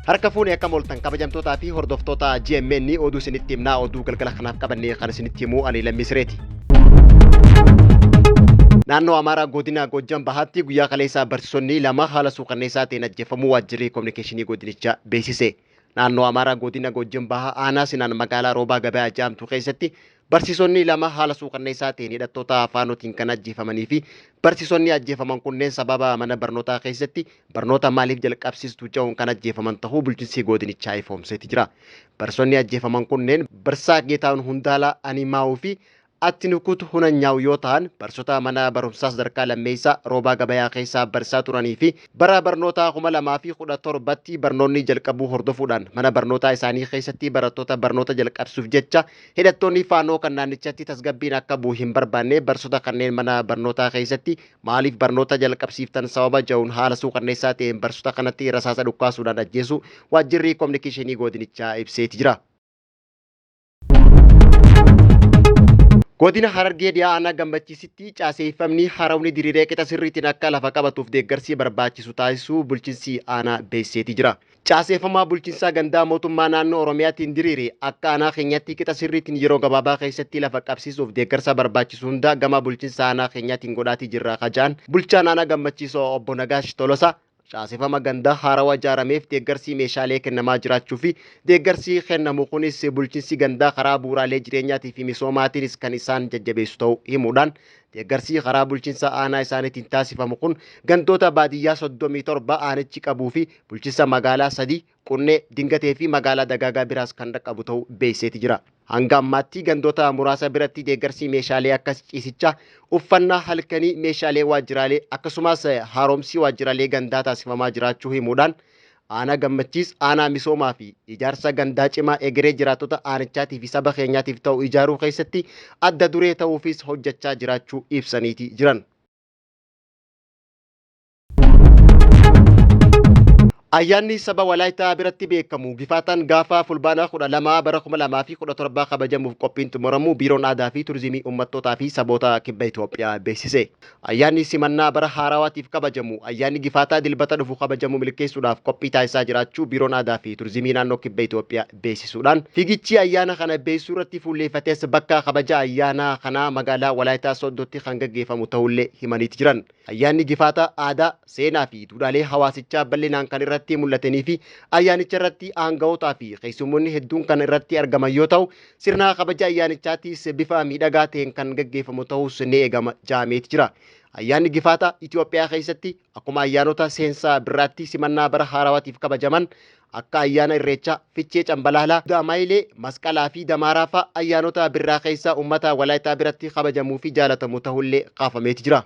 Harka fuune akkam ooltan kabajamtootaa fi hordoftoota GMN oduu isinitti himnaa oduu galgala kanaaf qabannee kan isinitti himu ani Lammii Sireeti. Naannoo Amaaraa godina Goojjam Bahaatti guyyaa kaleessaa barsiisonni lama haala suukanneessaa ta'een ajjeefamuu waajjirri kominikeeshinii godinichaa beeksise. Naannoo Amaaraa godina Goojjam Bahaa aanaa Sinaan magaalaa Roobaa Gabayaa jedhamtu keessatti barsiisonni lama haala suukanneessaa ta'een hidhattoota faanootiin kan ajjeefamanii fi barsiisonni ajjeefaman kunneen sababa mana barnootaa keessatti barnoota maaliif jalqabsiistu jedhuun kan ajjeefaman ta'uu bulchiinsi godinichaa ifoomseeti jira. Barsiisonni ajjeefaman kunneen Barsiisaa Geetaahun Hundaalaa Animaa'uu fi Attinukuut Hunanyaaw yoo ta'an barsiisota mana barumsaa sadarkaa lammeessaa Roobaa Gabayaa keessaa barsiisaa turanii fi bara barnootaa 2017tti barnoonni jalqabuu hordofuudhaan mana barnootaa isaanii keessatti barattoota barnoota jalqabsiisuuf jecha hidhattoonni Faannoo kan naannichatti tasgabbiin akka bu'u hin barbaanne barsiisota kanneen mana barnootaa keessatti maaliif barnoota jalqabsiiftan sababa jedhuun haala suukanneessaa ta'een barsiisota kanatti rasaasa dhukkaasuudhaan ajjeesuu waajjirri kominikeeshinii godinichaa ibseeti jira. Godina Harargee Dhiyaa Aanaa Gammachiisitti caaseeffamni harawni diriiree qixa sirriitiin akka lafa qabatuuf deeggarsi barbaachisu taasisuu bulchinsi aanaa beeksiseeti jira. Caaseeffamaa bulchinsaa gandaa mootummaa naannoo Oromiyaatiin diriire akka aanaa keenyatti qixa sirriitiin yeroo gabaabaa keessatti lafa qabsiisuuf deeggarsa barbaachisu hunda gama bulchinsa aanaa keenyaatiin godhaatii jirra kajaan bulchaan aanaa Gammachiisoo obbo Nagaash Tolosaa Caasefama gandaa haarawa ijaarameef deeggarsii meeshaalee kennamaa jiraachuu fi deeggarsii kennamu kunis bulchinsi gandaa karaa bu'uuraalee jireenyaatii fi misoomaatiinis kan isaan jajjabeessu ta'uu himuudhaan deeggarsii karaa bulchinsa aanaa isaaniitiin taasifamu kun gandoota baadiyyaa 37 aanichi qabuu fi bulchinsa magaalaa 3 Qunnee, Dingatee fi magaalaa Dagaagaa biraas kan dhaqqabu ta'uu beeksiseeti jira. Hanga ammaatti gandoota muraasa biratti deeggarsi meeshaalee akka ciisichaa, uffannaa halkanii, meeshaalee waajjiraalee akkasumas haaromsi waajjiraalee gandaa taasifamaa jiraachuu himuudhaan aanaa Gammachiis aanaa misoomaa fi ijaarsa gandaa cimaa egeree jiraattota aanichaatii fi saba keenyaatiif ta'u ijaaruu keessatti adda duree ta'uufis hojjechaa jiraachuu ibsaniiti jiran. Ayyaanni saba Walaayitaa biratti beekamu Gifaataan gaafa Fulbaana 12 bara 2017 kabajamuuf qophiin xumuramuu Biiroon Aadaa fi Turizimii Uummattootaa fi Saboota Kibba Itoophiyaa beeksise. Ayyaanni simannaa bara haarawaatiif kabajamu ayyaanni Gifaataa Dilbata dhufu kabajamu milkeessuudhaaf qophii taasisaa jiraachuu Biiroon Aadaa fi Turizimii Naannoo Kibba Itoophiyaa beeksisuudhaan fiigichi ayyaana kana beeksisuu irratti fuulleeffates bakka kabaja ayyaana kanaa magaalaa Walaayitaa Sooddootti kan gaggeeffamu ta'uullee himaniiti jiran. Ayyaanni Gifaataa aadaa, seenaa fi duudhaalee hawaasichaa bal'inaan kan irratti mul'atanii fi ayyaanicha irratti aanga'ootaa fi keessummoonni hedduun kan irratti argaman yoo ta'u, sirna kabaja ayyaanichaatiis bifa miidhagaa ta'een kan gaggeeffamu ta'uus ni eegama ja'ameeti jira. Ayyaanni Gifaataa Itoophiyaa keessatti akkuma ayyaanota seensa birraatti simannaa bara haarawaatiif kabajaman akka ayyaana Irreechaa, Fichee Cambalaalaa, Daamaayilee, Masqalaa fi Damaaraa fa'a ayyaanota birraa keessa uummata Walaayitaa biratti kabajamuu fi jaalatamu ta'ullee kaafameeti jira.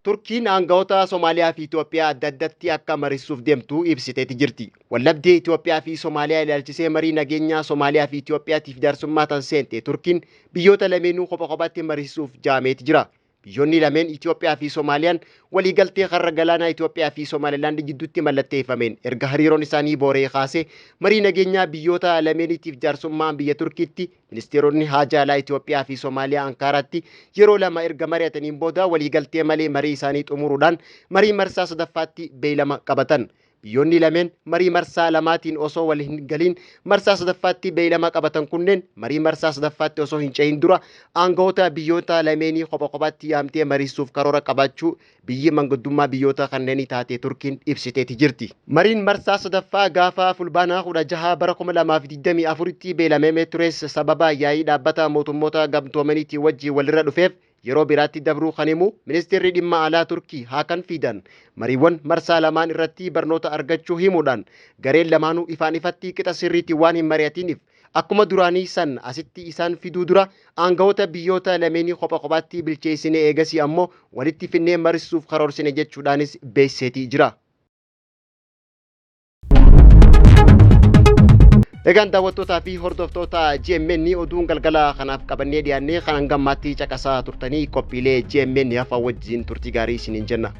Turkiin aanga'oota Somaaliyaa fi Itoophiyaa adda addatti akka mariisuuf deemtu ibsiteeti jirti. Waldhabdee Itoophiyaa fi Somaaliyaa ilaalchisee marii nageenyaa Somaaliyaa fi Itoophiyaatiif jaarsummaa tan seente Turkiin biyyoota lameenuu kopha kophaatti mariisisuuf jaameeti jira. Biyyoonni lameen Itoophiyaa fi Somaaliyaan waliigaltee karra galaanaa Itoophiyaa fi Somaalilaand jidduutti mallatteeffameen erga hariiroon isaanii boora'ee kaasee marii nageenyaa biyyoota lameeniitiif jaarsummaan biyya Turkiitti ministeeronni haajaa alaa Itoophiyaa fi Somaaliyaa Ankaaraatti yeroo lama erga mari'ataniin booda waliigaltee malee marii isaanii xumuruudhaan marii marsaa sadaffaatti beeylama qabatan. Biyyoonni lameen marii marsaa lamaatiin osoo wal hin galiin marsaa sadaffaatti beeylama qabatan kunneen marii marsaa sadaffaatti osoo hin cehin dura aanga'oota biyyoota lameenii kopha kophaatti yaamtee mariisisuuf karoora qabaachuu biyyi manguddummaa biyyoota kanneenii taate Turkiin ibsiteeti jirti. Mariin marsaa sadaffaa gaafa Fulbaana 16 bara 2024tti beelamemee tures sababa yaa'ii dhaabbata mootummoota gamtoomaniitiin wajjin walirra dhufeef yeroo biraatti dabruu kan himu Ministeerri Dhimma Alaa Turkii Haakan Fiidan mariiwwan marsaa lamaan irratti barnoota argachuu himuudhaan gareen lamaanuu ifaan ifatti qixa sirriitiin waan hin mari'atiniif akkuma duraanii san asitti isaan fiduu dura aanga'oota biyyoota lameenii kopha kophaatti bilcheessinee eegasii ammoo walitti finnee marisisuuf karoorsine jechuudhaanis beeksiseetii jira. Egaan daawwattootaa fi hordoftoota GMN oduun galgala kanaaf qabannee dhiyaannee kan hanga ammaatti caqasaa turtanii qophiilee GMN hafaa wajjin turtii gaarii isiniin jenna.